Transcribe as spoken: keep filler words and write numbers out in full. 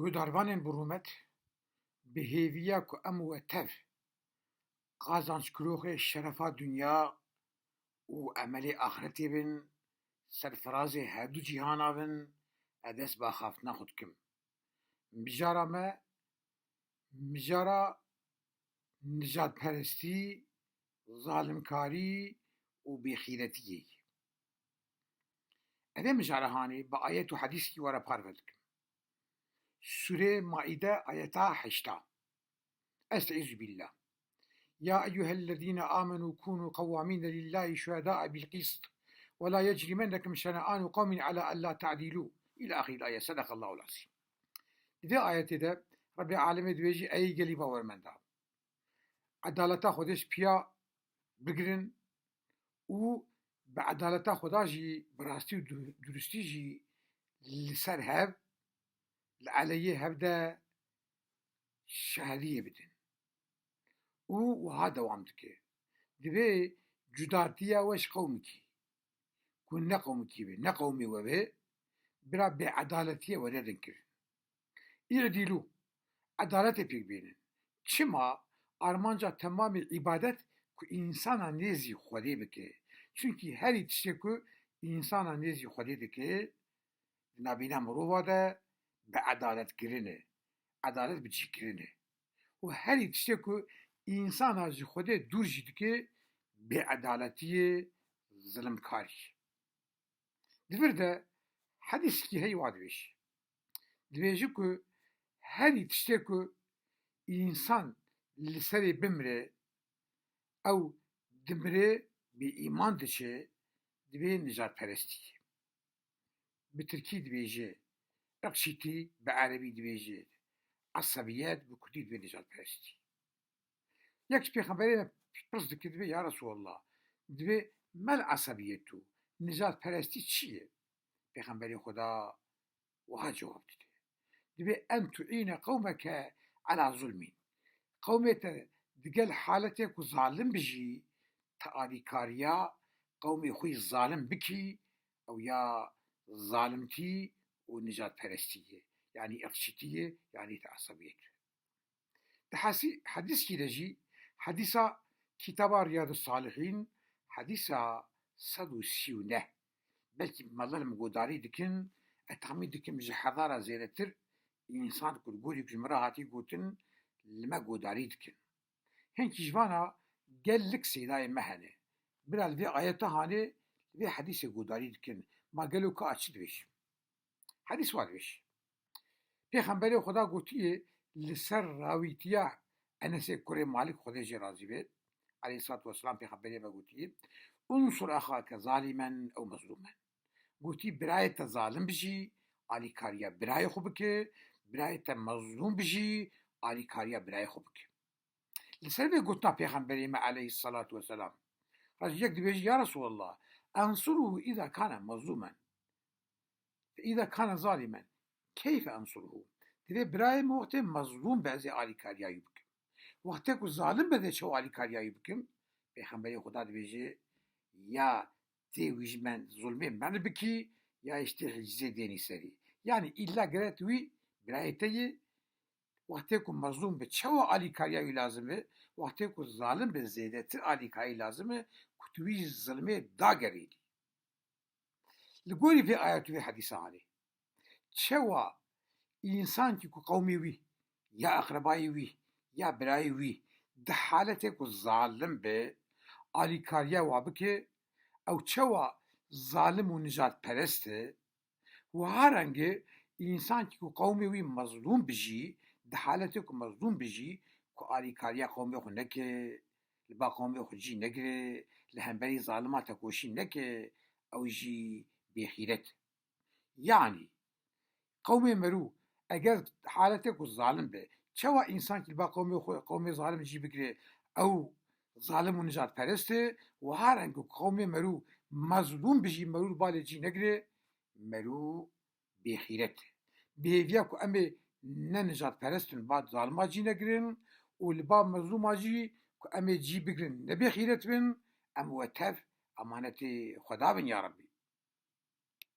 Guhdarvanên bi rûmet, bi hêviya ku em we tev qazanc kiroxê şerefa dinya û emelê axretê bin, serfirazê herdu cîhana bin, ez dest bi axaftina xwe dikim. Mijara me, mijara nijadperestî, zalimkarî û bêxîretiyê ye. Ev ê mijara hanê bi ayet û hedîskî we re parve dikim. Sûrê Maîde, ayeta heşta. Estaizu billah. Ya eyyuhellezîne amenu kûnû qewwamîne lillahî şuhedâe bil qîst ve la yecrîmennekum şene'anu qewmin ala ellâ te'dîlû. Îlâ ahiril ayet. Sedakallahul azîm. Di vê ayetê de Rebbê Alemê dibêjî, ey gelî bawermenda, edaleta Xwedê ji piya bigirin û bi edaleta Xweda jî, bi rastî û du-, durustî jî li ser hev, li aleyê hev de şahidiyê bidin. Û wiha dewam dike. Divê cudatiya we ji qewmikî ku ne qewmikî be, ne qewmê we be, bira bêedaletiyê we nedin kirin. Î'dîlû, edaletê pêk bînin. Çima? Armanca temamê îbadet ku însana nêzî Xwedê bike. Çunkî herî tiştê ku însana nêzî Xwedê dike, di nabîna mirova de bi edalet kirin e. Edalet bi cî kirin e. Û herî tiştê ku însana ji Xwedê dûr jî dike, bêedaletiyê, zilimkarî. Di vir de hedîskî heyî wa dibêjî. Dibêjî ku herî tiştê ku însan li serê bimire, ew dimire, bi îman diçe, dibê nijadperestî. Bi tirkî dibêje iqçîtî, bi erebî dibêje esebiyet, bi kurdî dibê nijadperestî. Yek ji pêxemberê me pirs dike, dibê, ya Resulallah, dibê, "Mel esebiyetu, nijadperestî çi ye?" Pêxemberê Xweda wiha cewab dide. Dibê, "En tu'îne qewmeke ala zulmî." Qewmê te digel haletê ku zalim bijî, te alîkariya qewmê xwe yî zalim bikî, ew ya zalimtî û nijadperestî ye. Yanî iqçîtî ye, yanî te esebiyet. Di hesî-, hedîskî de jî, hedîsa kitaba Riyadus Salihîn, hedîsa sed û sî û neh. Belkî mela li min godarî dikin, ez texmîn dikim ji hezara zêdetir însan ku li gorî ku ji min re hatî gotin, li me godarî dikin. Hinkî ji vana gelek seydayê me hene. Bira li vê ayeta hanê, li vê hedîsê godarî dikin. Ma gelo ka çi dibêjin? Hedîs wa dibêjî. Pêxemberê Xweda gotiye li ser rawîtiya Enesê kurê Malik, Xwedê jê razî be, aleyhissalatu vesselam, pêxemberê me gotiye, "Unsur axake zalimen ew mezlumen." Gotî, "Birayê te zalim bijî, alîkariya birayê xwe bike, birayê te mezlûm bijî, alîkariya birayê xwe bike." Li ser vê gotina Pêxemberê me aleyhissalatu vesselam, yek dibêjî, "Ya Resulallah, ensuruhu îza kane mezlûmen." Fe îza kane zalîmen, keyfe ensuruhu? Divê birayê min wextê mezlûm be, ez ê alîkariya wî bikim. Wextê ku zalim be, ez ê çawa alîkariya wî bikim? Pêxemberê Xweda dibêje, ya tê wî ji me zulmê men bikî, ya ji tê hicizê dênî serî. Yanî îlla gere tu wî birayê te yê, wextê ku mezlûm be, çawa alîkariya wî lazim e, wextê ku zalim be, zêdetir alîkarî lazim e, ku tu wî ji zilmê dagerînî. Li gorî vê ayet û vê hedîsa hanê, çawa însankî ku qewmê wî, ya eqrebayê wî, ya birayê wî di haletê ku zalim be, alîkariya wa bike, ew çawa zalim û nijadperest e, wiha rengê însankî ku qewmê wî mezlûm bijî, di haletê ku mezlûm bijî, ku alîkariya qewmê xwe neke, li ba qewmê xwe cî negire, li hemberî zalima tekoşîn neke, ew jî bêxîret e. Yanî, qewmê merû, eger haletê ku zalim be, çawa însankî li ba qewmê xwe, qewmê zalim cî bigire, ew zalim û nijadperest e, wiha reng ku qewmê merû mezlûm bijî, merû li ba lê cî negire, merû bêxîret e. Bi hêviya ku em ê ne nijadperest bin, ba zalima cî negirin û li ba mezlûma jî ku em ê cî bigirin, ne bêxîret bin, em we tev emanetê Xweda bin ya Rebbî.